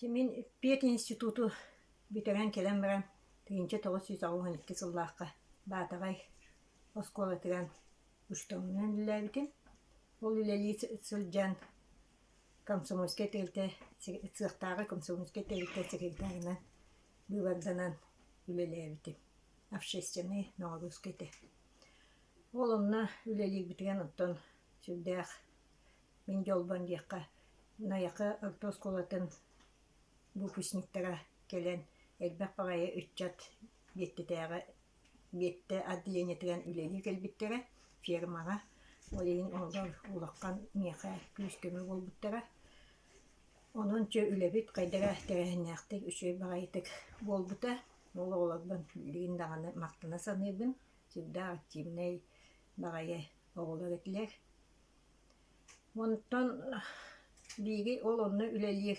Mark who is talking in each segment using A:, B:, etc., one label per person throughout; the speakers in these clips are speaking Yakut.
A: Мин пединституту бүтэрэн кэлэн баран 1982 сыллаахха Баатаҕай оскуолатыгар учууталынан үлэлээбитим. Ол үлэлии сылдьан комсомольскай тэрилтэ сыахтааҕы комсомольскай тэрилтэ секретарынан быыбарданан үлэлээбитим. Общественнай ноҕоруоска этэ. Ол онно үлэлиирбитигэр оттон сүрдээх Мин дьолбун диэххэ, Найахы орто оскуолатын выпускниктара кэлэн элбэх баҕайы ыччат Биэттэтээҕи Биэттэ отделениетыгар үлэлии кэлбиттэрэ фермаҕа. Ол иһин оҕолор улахан миэхэ күүс-көмө буолбуттара. Онон чэ үлэбит хайдах эрэ тэрээһиннээхтик, үчүгэй баҕайытык буолбута. Ол оҕолорбун билигин даҕаны махтана саныыбын. Сүрдээх активнай баҕайы оҕолор этилэр. Онтон биһиги ол онно үлэлии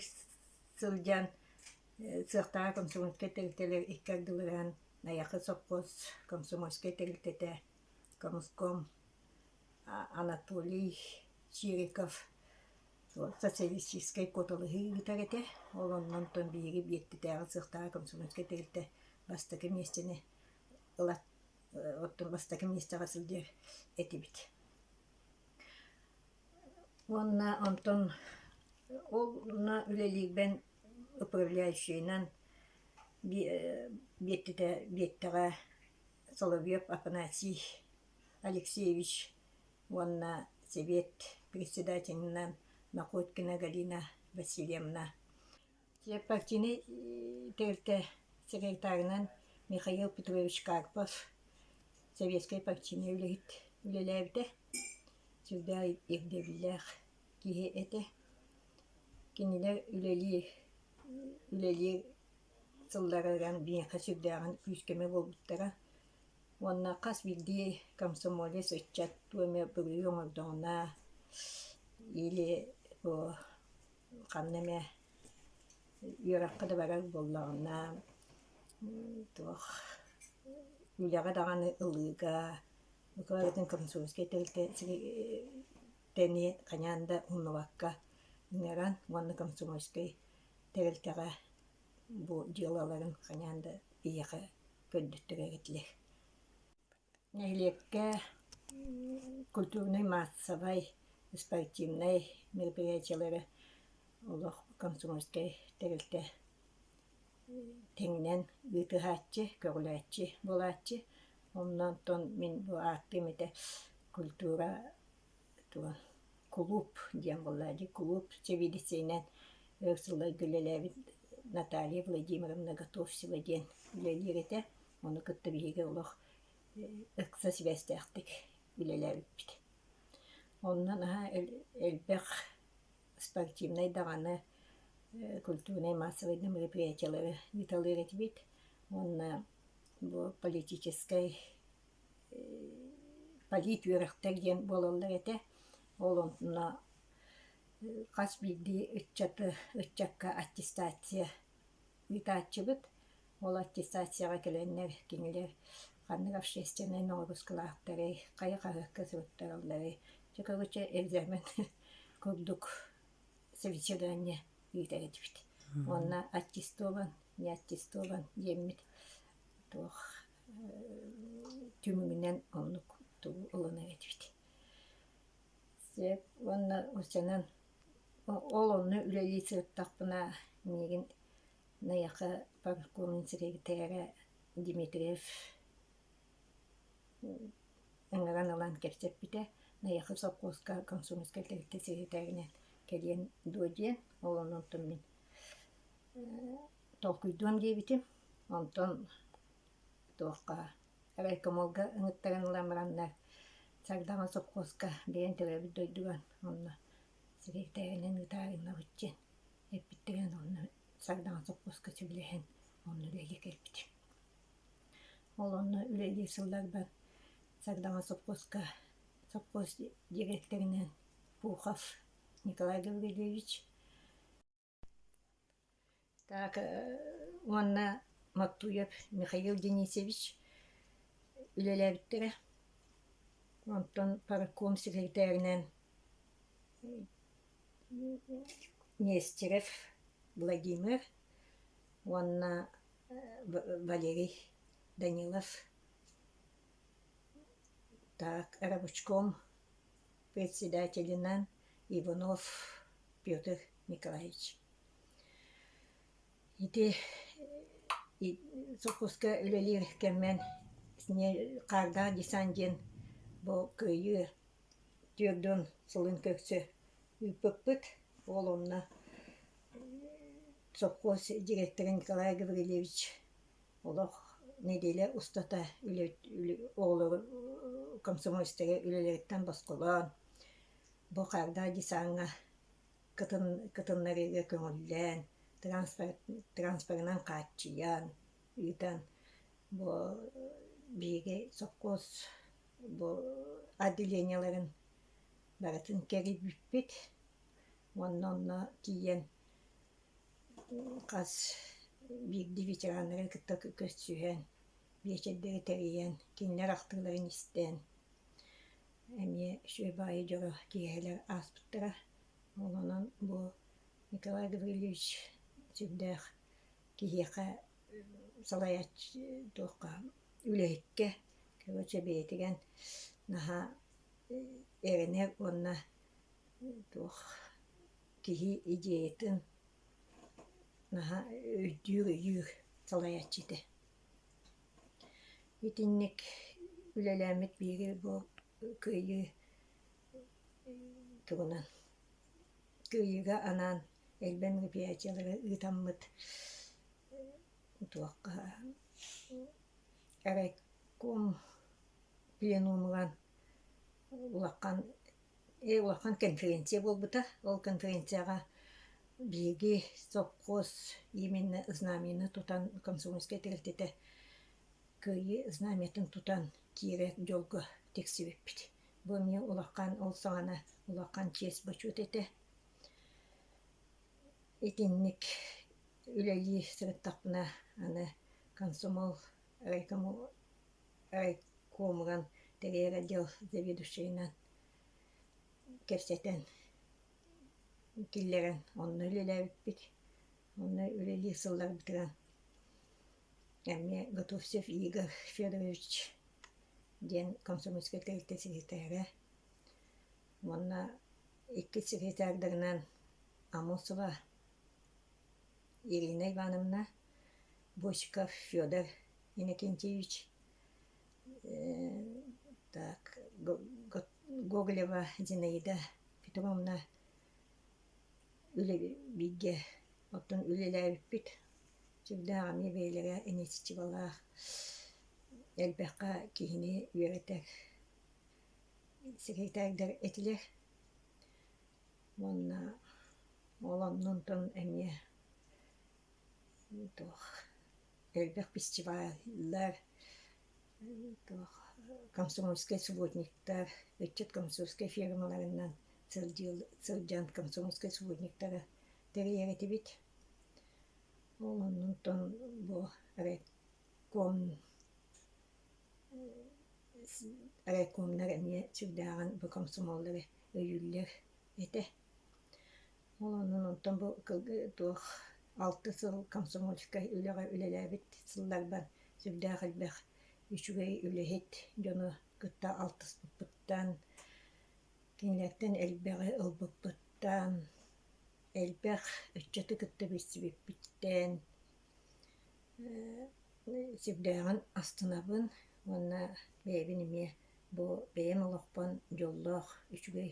A: сылдьан сыахтааҕы комсомольскай тэрилтэлэр икки ардыларынан Найахы сопхуос комсомольскай тэрилтэтэ комском Анатолий Чириков социалистическай куоталаһыы ыытар этэ. Ол онно онтон биһиги Биэттитээҕи сыахтааҕы комсомольскай тэрилтэ бастакы миэстэни ыла оттон бастакы миэстэҕэ сылдьар этибит. Уонна онтон ол онно үлэлиирбэн управляющайынан Биэттитэ Биэттэҕэ Соловьев Афанасий Алексеевич уонна сэбиэт председателинэн Находкина Галина Васильевна Партийнай тэрилтэ секретарынан Михаил Петрович Карпов советскай партийнай үлэһит үлэлээбитэ. Сүрдээх ирдэбиллээх киһи этэ. Кинилэр үлэлии үлэлиир сылларыгар биһиэхэ сүрдээҕин күүс-көмө буолбуттара. Уонна хас биирдии комсомолец ыччат туох эмэ буруйу оҥордоҕуна или ханна эмэ үөрэххэ да барар буоллаҕына туох үлэҕэ даҕаны ылыыга букатын комсомольскай тэрилтэ тэни хайаан да умнубакка ыҥыран уонна комсомольскай тэрилтэҕэ бу дьыалаларын хайаан да биһиэхэ көрдөттөрөр этилэр. Нэһилиэккэ культурнай-маассабай, спортивнай мероприятиелары олох комсомольскай тэрилтэ тэҥинэн ыытыһааччы, көҕүлээччи буолааччы. Онно онтон мин бу ааттыым этэ культура кулууп диэн буолла дии, кулууп сэбиэдиссэйинэн өр сылларга үлэлээбит Наталья Владимировна Готовцева диэн үлэлиир этэ. Ону кытта биһиги олох ыкса сибээстээхтик үлэлээбиппит. Онно наһаа элбэх спортивнай даҕаны, культурнай-массовай да мероприятиелары ыыталыыр этибит. Уонна бу политическай полит үөрэхтэр диэн буолаллар этэ. Ол онно хас биирдии ыччаты ыччакка аттестация ыытааччыбыт. Ол аттестацияҕа кэлэннэр кинилэр ханнык общественнай ноҕоруускалаахтарый, хайа хаһыакка суруттаралларый, дьэ короче экзамен курдук собеседование ыытар этибит. Уонна аттестован, не аттестован диэммит туох түмүгүнэн оннук тугу ылынар этибит. Сөп уонна оччонон ол онно үлэлии сырыттахпына миигин Найахы парткомун секретаря Дмитриев ыҥыран ылан кэпсэппитэ. Найахы сопхуоска комсомольскай тэрилтэ секретарынан кэлиэн дуо диэн, ол онтон мин толкуйдуом диэбитим. Онтон туохха райкомолга ыҥыттаран ылан бараннар Сардаҥа сопхуоска бэйэм төрөөбүт дойдубар онно секретарынан ыытаарыҥнабыт диэн эппиттэрин онно Сардаҥа сопхуоска сөбүлэһэн онно үлэлии кэлбитим. Ол онно үлэлиир сылларбар Сардаҥа сопхуоска сопхуос дириэктэринэн Пухов Николай Гаврильевич Так уонна Моттуев Михаил Денисович үлэлээбиттэрэ. Онтон партком секретарынан Нестеров. Владимир уонна Валерий Данилов так рабочком председателинэн Иванов Петр Николаевич. Ити сопхуоска үлэлиир кэммэр хаардаах десант диэн бу Кыайыы 40 сылын көрсө ыыппыппыт. Ол онно сопхуос директора Николай Гаврильевич олох нэдиэлэ устата оҕолору комсомольскай үлэлэриттэн босхолоон бу хаардаах десаҥҥа кытыннарыыга көҥүллээн, транспорынан хааччыйан ыытан бу биһиги сопхуос бу отделениеларын барытын кэрийбиппит уонна онно тиийэн хас биирдии ветераннары кытта көрсүһэн, биэчэрдэри тэрийэн, кинилэр ахтыыларын истэн эмиэ үчүгэй баҕайы дьоро киэһэлэр ааспыттара. Ол онон бу Николай Гаврильевич сүрдээх киһиэхэ салайааччы туохха үлэһиккэ короче бэйэтигэр наһаа эрэнэр уонна туох киһи идеятын наһаа өйдүүр өйүүр салайааччы этэ. Итинник үлэлээммит биһиги бу Кыайыы тугунан Кыайыыга анаан элбэх мероприятиелары ыытаммыт туохха райком пленумугар улахан улахан конференция буолбута. Ол конференцияҕа биһиги сопхуос именно знамяны тутан комсомольскай тэрилтэтэ Кыайыы знамятын тутан киирэр дьолго тиксибиппит. Бу эмиэ улахан ол саҕана улахан чиэс-бочуот этэ. Итинник үлэлии сырыттахпына аны комсомол райкомугар тэрийэр отдел заведующайынан кэпсэтэн киллэрэн онно үлэлээбиппит. Онно үлэлиир сылларбытыгар эмиэ Готовцев Игорь Федорович диэн комсомольскай тэрилтэ секретарэ уонна иккис секретардарынан Амосова Ирина Ивановна, Босиков Федор Иннокентьевич, так Гоголева Зинаида Петровна бииргэ оттон үлэлээбиппит сүрдээх эмиэ бэйэлэрэ инициативалаах элбэххэ киһини үөрэтэр секретардар этилэр уонна ол оннунтан эмиэ туох элбэх фестиваллар туох комсомольскай субботниктар ыччат комсомольскай фермаларынан сылдьан комсомольскай субботниктары тэрийэр этибит. Ол оннунтан бу райком райкомнар эмиэ сүрдээҕин бу комсомоллары өйүүллэр этэ. Ол онон онтон бу туох алта сыл комсомольскай үлэҕэ үлэлээбит сылларбар сүрдээх элбэх үчүгэй үлэһит дьону кытта алтыспыппыттан, кинилэртэн элбэҕи ылбыппыттан, элбэх ыччаты кытта билсибиппиттэн сүрдээҕин астынабын уонна бэйэбин эмиэ бу бэйэм олохпун дьоллоох үчүгэй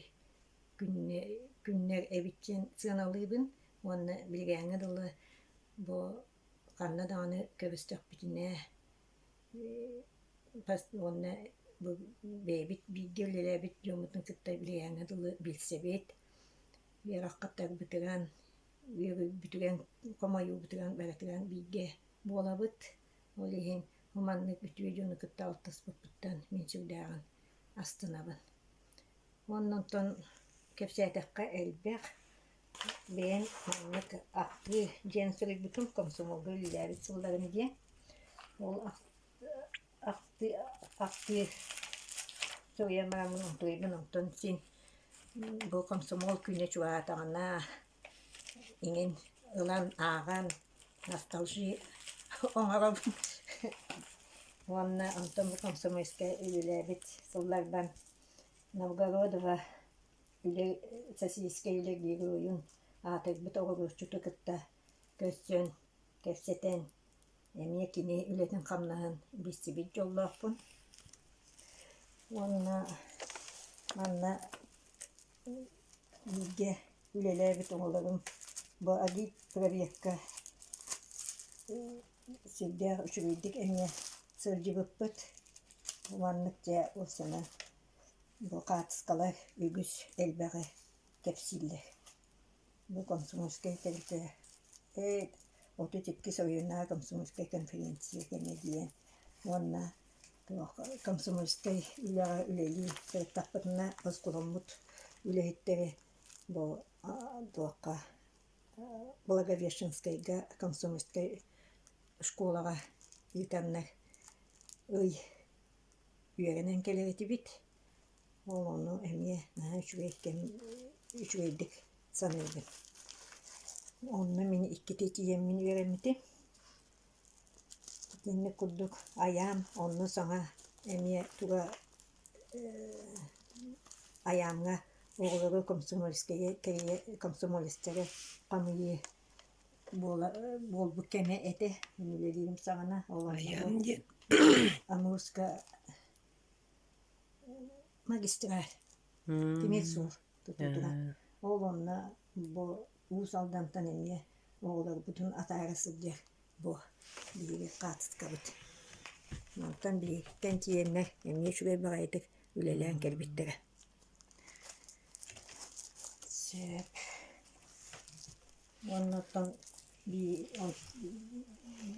A: күннэр эбит диэн сыаналыыбын уонна билигээҥҥэ дылы бу ханна даҕаны көрүстэхпитинэ уонна бу бэйэбит бииргэ үлэлээбит дьоммутун кытта билигээҥҥэ дылы билсэбит, үөрэххэ үөрүүбүтүгэр, хомойуубутугар барытыгар бииргэ буолабыт. Ол иһин бу маннык үтүө дьону кытта алтыспыппыттан мин сүрдээҕин астынабын. Уонна онтон кэпсээтэххэ элбэх, бэйэм маннык ахтыы диэн суруйбутум комсомолга үлэлээбит сылларым диэн. Ол ахтыы ахтыы суруйан бараммын онтуйбун онтон син бу комсомол күнэ чугаһаатаҕына иҥин Ылан ааҕан ностальжи оҥоробун уонна онтон бу комсомольскай үлэлээбит сылларбар Новгородова үлэ социалистическай үлэ геройун аатырбыт оҕуруоччуту кытта көрсөн, кэпсэтэн эмиэ кини үлэтин-хамнаһын билсибит дьоллоохпун. Уонна манна Бииргэ үлэлээбит оҕолорум бу агитпроекка сүрдээх үчүгэйдик эмиэ сылдьыбыппыт. Маннык дьэ ол сана бу хаартыскалар үгүс элбэҕи кэпсииллэр. Бу комсомольскай тэрилтэ 32 оройуоннааҕы комсомольскай конференция кэмэ диэн уонна туох комсомольскай үлэҕэ үлэлии сырыттахпытына оскуоламмыт үлэһиттэри бу туохха Благовещенскайга комсомольскай школаҕа ыытаннар ый үөрэнэн кэлэр этибит. Ол ону эмиэ наһаа үчүгэй кэм үчүгэйдик саныыбын. Онно мин иккитэ тиийэммин үөрэммитим. Итинник курдук айаам онно саҥа эмиэ туга айаамҥа оҕолору комсомольскайы кэрийэ комсомолецтары хомуйуу буола буолбут кэмэ этэ. Мин үлэлиирим саҕана ол
B: Айаам диэн
A: Амурска магистраль тимир суол тутуутугар. Ол онно бу Уус Алдантан эмиэ оҕолорбутун атаара сылдьар бу биһиги хаартыскабыт. Мантан биһигиттэн тиийэннэр эмиэ үчүгэй баҕайытык үлэлээн кэлбиттэрэ. Сөп. Уонна оттон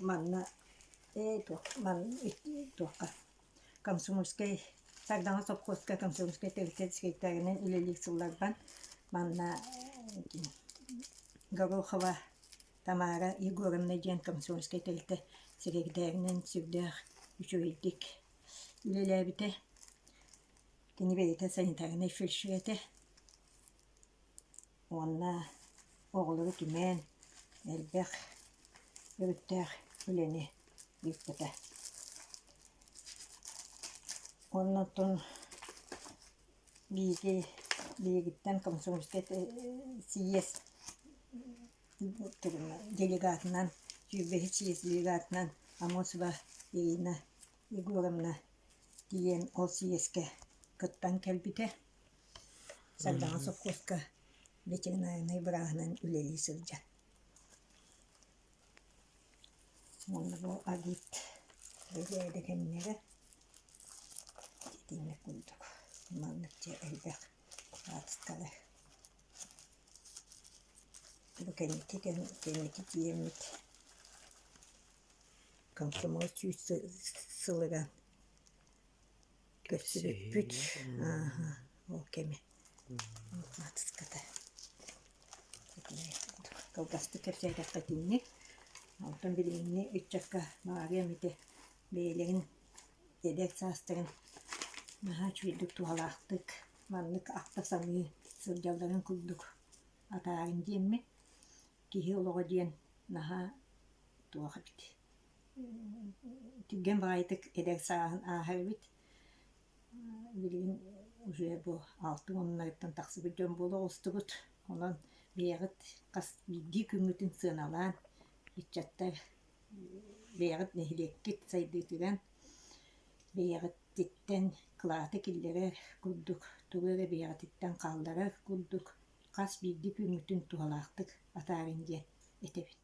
A: манна ээ туох туохха Комсомольскай Сардаҥа сопхуоска комсомольскай тэрилтэ секретарынан үлэлиир сылларбар манна Горохова Тамара Егоровна диэн комсомольскай тэрилтэ сэкирэтээринэн сүрдээх үчүгэйдик үлэлээбитэ. Кини бэйэтэ санитарнай фельдшер этэ. Уонна оҕолору түмэн элбэх өрүттээх үлэни ыыппыта. Уонна оттон биһиги биһигиттэн комсомольскай сийиэс делегатынан сүүрбэһис сийиэс делегатынан Амосова Ирина Егоровна тиийэн ол сийиэскэ кыттан кэлбитэ. Сардаҥа сопхуоска ветеринарнай бырааһынан үлэлии сылдьар. Уонна бу агит бригада кэмнэрэ итинник курдук маннык дьэ элбэх хаартыскалар. Бу кэнники кэнники тиийэммит комсомол сүүс сылыгар Көрсүбүппүт ааһа ол кэми хаартыската кылгастык кэпсээтэххэ итинник. Онтон билиҥҥи ыччакка баҕарыам этэ бэйэлэрин эдэр саастарын наһаа үчүгэйдик туһалаахтык маннык ахта саныы сылдьалларын курдук атаарыҥ диэммин. Киһи олоҕо диэн наһаа туох эбит Түргэн баҕайытык эдэр сааһын ааһар эбит. Билигин уже бу алта уоннарыттан тахсыбыт дьон буола оҕустубут. Онон бэйэҕит хас биирдии күҥҥүтүн сыаналаан, ыччаттар бэйэҕит нэһилиэккит сайдыытыгар бэйэҕититтэн кылааты киллэрэр курдук, тугу эрэ бэйэҕититтэн хаалларар курдук хас биирдии күҥҥүтүн туһалаахтык атаарыҥ диэн этэбин.